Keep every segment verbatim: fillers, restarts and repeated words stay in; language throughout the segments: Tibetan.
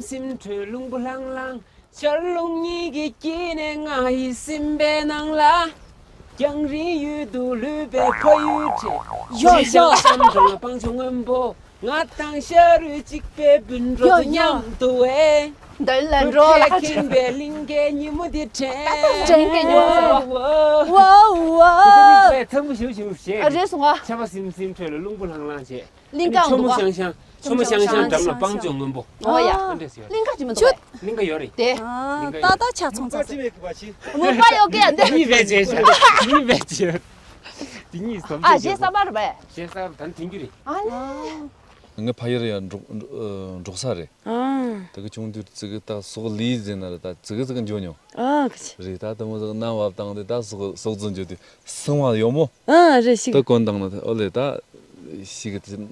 སེམས་ཁྲོད་རླུང་བུ་ལྷང་ལྷང་། ཆར་རླུང་གཉིས་ཀྱི་དཀྱིལ་ནས་ང་ཡི་སེམས་པའི་ནང་ལ། རྒྱང་རིང་ཡུལ་དུ་ལུས་པའི་ཕ་ཡུལ་བྲལ། ཡོ་ཡོ། ཤམ་དང་སྤང་ལྗོངས་སྔོན་པོ། ང་དང་ཤ་རུས་གཅིག་པའི་བུ་འགྲོ་ཡོ་ཡོ། མཉམ་དུ་བས། འདི་ལ་འགྲོ་ལ་ཁེངས་པའི་གླིང་གའི་ཉིན་མོ་འདི་དྲན། འདྲེན་གི་ཉོ། ཝའོ་ཝའོ། ཝའོ་ཝའོ། ཚ་མོ་ཞུ་ཞུ་བྱས། ཨ་རེད་སོང་ཨ། ཆར་པ་སིམ་སིམ་ཁྲོད་ལ་རླུང་བུ་ལྷང་ལྷང་བྱས། གླིང་ག་ཆུ་མོ་འདུག་ག་ཤང་ཤང་། ཆུ་མོ་ཤང་ཤང་འགྲམ་ལ་སྤང་ལྗོངས་སྔོན་པོ། ཨོ་ཡ། ཨ་འདྲས་ཡོད། གླིང་ག་ཅི་མི་འདུག་གས། གླིང་ག་ཡོད་རེད། དེ། ཨ་ད་ད་ཆ་ཚང་ཚང་ཟེར། མུ་པ་ཡོད་གས་འདི། གཉིས་བས་བྱས་ཤག་གཉིས་བས་བྱས། དེ་གཉིས་སམ། ཨ་ཞེ་ས་མ་རེད་པས། ཞེ་ས་རུ་ད་ནི་དེང་རྒྱུ་རེད། ཨ་ལེ། ངའི་ཕ་ཡུལ་ཡང་འབྲོག་འབྲོག་ས་རེད། ཨ་དེ་གི་ཆུང་དུས་ཙི་གི་ད་ཟོག་ལས་ཟེར་ན་རེད། ད་ཙི་གི་ཙི་གི་འགྱོ་མྱོང་། ཨ་གི་རེད། ད་དེ་མོ་ཟིག་གནམ་བབས་བཏང་དེ་ད་ཟོག་ཟོག་རྫི་འགྱོ་དུས་སྲང་བ་ཡོད་མོ། ཨ་རེད་ཤིག་ད་གོན་བཏང་ན་ཨོ་ལེ་ད་ཤིག་གི་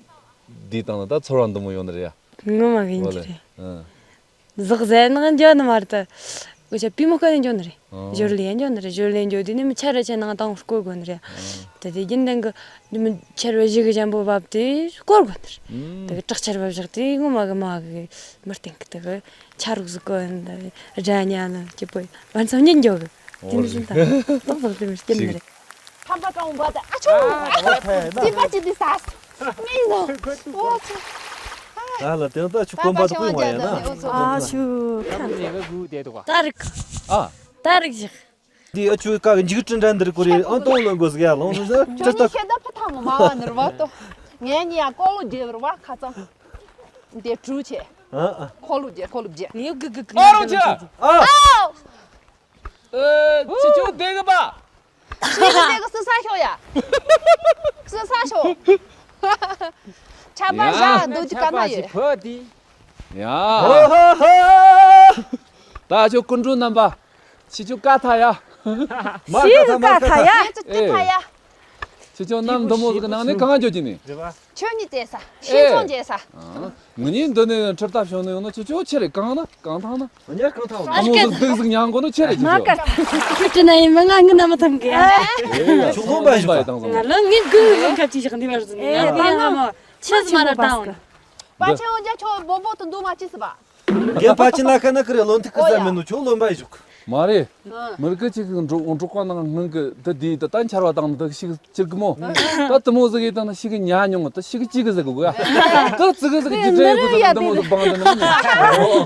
དེ་བཏང་ན་ད་ཚོར་བ་འདི་མོ་ཡོང་ནི་རེད་ཡ། ངོ་མ་གི་ཨོ་ཡིན་ལེ། གི་རེད། ཨ། ཟོག་ཟས་ནང་འགྱོ་ནི་མ་རེད་ད། འུ་ཅག་པུས་མོ་བཀལ་ནས་འགྱོ་ནི་རེད། ཨོ། ཞོར་ལས་འགྱོ་ནི་རེད། ཞོར་ལས་འགྱོ་དུས་ནི་མི་ཆར་ར་ཆེ་ནང་དང་བསྐོར་དགོས་ནི་རེད། ཨོ། ད་དེ་རྒྱུན་ལྡན་གི་ནི་མི་ཆར་བ་ཞིག་གི་འཇམ་པོ་བབས་ཏེ་བསྐོར་དགོས་ནི་རེད། ཨུམ། ད་གི་བྲག་ཆར་བབས་བཞག་དེ་ངོ་མ་གི་མ་གི་མི་སྟེང་གི་ད་གི་ཆ་རུག་ཟིག་གོན་ད་སྒྲ་ཉན་ནི་སྐྱིད་པོ་བར་མཚམས་ཉིན་འགྱོ་གི། དེ་ནི་བཞིན་ད་ཏོག་ཙམ་དེ་མི་སྐྱིད་ནི་རེད། ཐམ་པ་གང་བ་ད་ཨ་ཆོ། ཨ་ཨ་ཆོ། སྲིད་པ་ཅི་འདི་ཟ། ངའི་ནོ། ཨོ་ཆོ། ད་ལ་དེ་ད་ཆུ་དཀོན་པ་དུ་ཀུན་བ་ཡ་ན། ཨ་ཆུ། ཁམ་ནས་ག་གུ་དེ་དུ་བ། ད་རིག་ཨ། ད་རིག་ཞིག་འདི་ཨ་ཆུ་ཀ་གི་འཇིག་སྤྲིན་འདྲ་འདིར་ཀོ་རེ་ཨང་སྟོང་ལོན་དགོས་ཟིག་ཡ་ལོང་ཟིག་ཁྱོད་ནི་ཁྱེད་ད་ཕ་ཐང་མོ་མ་བ་ནར་བ་ཏོ། ངས་ནི་ཡ་ཀོ་ལོ་རྒྱལ་བར་བ་ཁ་ཚང་། འདི་གྲུ་ཆེ། ཨ་ཨ། ཁོ་ལོ་རྒྱལ་ཁོ་ལོ་རྒྱལ། ངས་གི་གི་གི། ཨོ་རོ་ཆ། ཨ། ཨོ། ཨེ། ཁྱི་ཆུང་དེ་གི་པ། ཁྱི་ཆུང་དེ་གི་སི་ས་ཤོ་ཡ། སི་ས་ཤོ། ཆ་པ་ཡ། ཞག་འདུག་ཅི་ག་ན་ཡོད། ཆ་པ་ཞིག་བོ་དེ། ཡ། ཧོ་ཧོ་ཧོ། ད་ཆོ་སྐུ་མགྲོན་རྣམ་པ། ཁྱི་ཆུང་ཀ་ཐ་ཡ། མར་ཁྱི་ཀ་ཐ་ཆུང་མར་ཀ་ཀ་ཐ་ཡ། ཁྱི་ཆུང་ཀ་ཐ་ཡ། ཨེ། ཁྱི་ཆུང་གནམ་འདི་མོ་ཟིག་གི་ནང་ནས་གང་ང་འགྱོ་གྱི་ནི། རེད་བ། ཁྱོད་གཉིས་བཙལ་ས། ཤིང་ཚོང་བྱེད་ས། ཨ། ང་གཉིས་འདི་ནས་ཁྲིར་ལྟ་བྱུང་ནས་ཡོང་ན་ཁྱོད་ཆོ་ཆེ་རེད་གང་ན་གང་ཐང་ན། ཉར་གང་ཐང་ན། ཨ་མོ་ཟིག་སྡུག་ཟིག་མྱང་གོ་ནི་ཆེ་རེད་ཁྱོད་ཆོ། མ་ཀར། ཁྲི་ན་ཡིན་མ་ང་ངི་ན་མ་ཐམ་གི། ཨེ། ཆུ་ལོན་པ་ཞིག་པ། ང་ལོ་ངི་གུ་ལོན་ཁ་ཅིག་ཞིག་འདི་བར་ཟིན་ཨེ། ང་ང་མོ་ཆི་ཟིག་མ་ར་དང་། པ་ཆེ་འོ་ཇ་ཆོ་བོ་བོ་དུ་འདུག་མ་ཅི་སི་པ། རྒན་པ་ཅི་ན་ཁ་ན་ཁི་རེ་ལོན་ཐིག་གི་ཟ་མེད་ནོ་ཆུ་ལོན་པ་ཞིག་མ་རེད། མི་རིགས་གཅིག་གི་འབྲོག་འབྲོག་པ་ནང་སྔོན་གི་དེ་དེ་ད་ད་འཆར་བ་དང་ནི་ད་ཞིག་ཅིར་གི་མོ། ད་དེ་མོ་ཟིག་ཡིན་ད་ན་ཞིག་ཉ་མྱོང་ད་ཞིག་ཅིག་གི་ཟིག་གི་གོ་ཡ། ད་ཙི་གི་ཟིག་ཅི་དྲན་གི་ཟིག་དེ་མོ་ཟིག་བང་དེ་ནི་མོ།